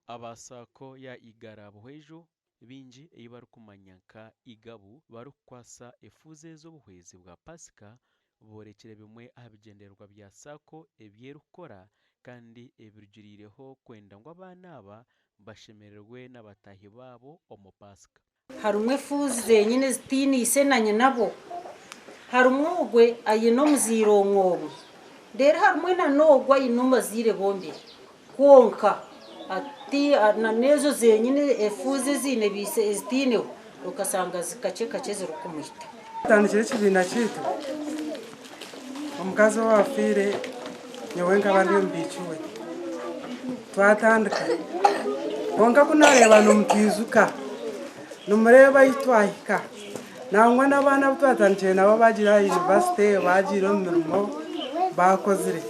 Aba SACCO ya Igara Buhweju baingi ei barikumanya nka Igabu barikukwasa efuuzi ez'obuhwezi bwa Pasika boorekire bimwe aha bigyendererwa bya SACCO ebi erikukora kandi ebirugiriireho kwenda ngu abaana aba bashemererwe n'abataahi baabo omu Paasika. Harimu efuuzi zenyine ezitaine ise na nyinabo, harimu ogwe aine omuzaire omwe omwe, reero harimu na n'ogwo aine abazaire bombiri kwonka na n'ezo zenyine efuuzi eziine baise ezitaineho okashanga kakye kakye zirikumwita. Tutandikire ekibiina kyaitu, omukazi owafiire nyowe nkaba ndi omubiiki we, twatandika kwonka ku naareeba nimutwijuka, nimureeba ahu twahika, nangwa n'abaana abu twatandikire nabo baagiire aha yunivasite, baagiire omu mirimo baakozire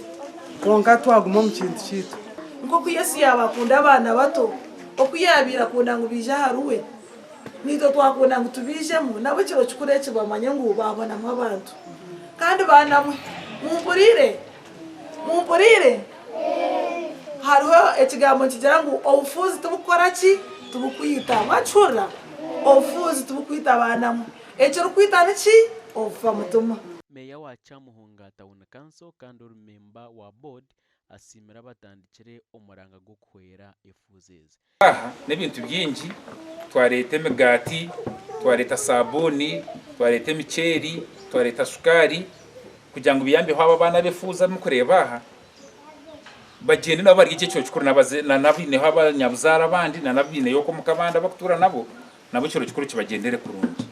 kwonka twaguma omu kintu kyaitu. Nk'oku Yesu yaaba akunda abaana bato, oku yaabaire akunda ngu baije ahariwe, Naitwe twakunda ngu tubaijemu nabo ekiro kikuru eki bamanye ngu baabonamu abantu. Kandi baana mwe, mumpuriire? Mumpuriire? Hariho ekigambo nikigira ngu obufuuzi tibukukora ki? Tibukwita. Mwakihurira? Obufuuzi tibukwita baana mwe. Ekirikwita niki? Obufa-mutima. Meeya wa Kyamuhunga Town Council kandi ori memba wa board asiimire abatandikire omuranga gw'okuhwera efuuzi ezi. Aha n'ebintu bingi, twareeta emigaati, twareeta saabuuni, twareeta emiceeri, twareeta shukaari kugira ngu biyambeho abo abaana abefuuzi abu murikureeba aha bagyende nabo barye ekiro kikuru n'abaineho abanyabuzaare abandi n'abaineyo okwo omuka abandi abarikutuura nabo, nabo ekiro kikuru kibagyendere kurungi.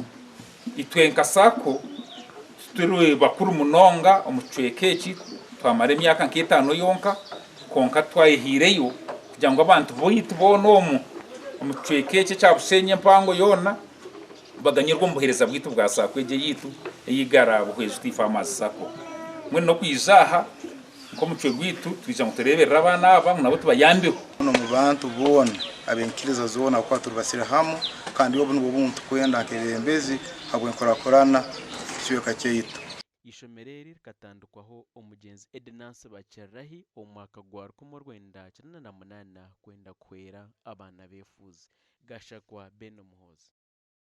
Itwe nka SACCO tituri bakuru munonga omu kicweka eki, twamara emyaka nk'etaano yonka kwonka twayehaireyo kugira ngu abantu baitu boona omu omu kicweka eki ekya Bushenyi empango yoona baganyirwe omu buheereza bwaitu bwa SACCO egi eyaitu ey'Igara Buhweju Tea Farmers SACCO. Mbwenu n'okwija aha Nk'omucwe gwaitu, twija ngu tureeberere abaana aba ngu nabo tubayambeho. Omu bantu boona ab'enyikiriza zoona ahabw'okuba turubasire hamu kandi obu nubwo bumu tukwenda nk'ebembezi habw'enkurakurana kicweka kyaitu. Eishomero eri rikatandikwaho omugyenzi Ednansi Bakirirahi omu mwaka gwa 1998 kwenda kuhwera abaana b'efuuzi. Gashakwa Ben Muhoozi.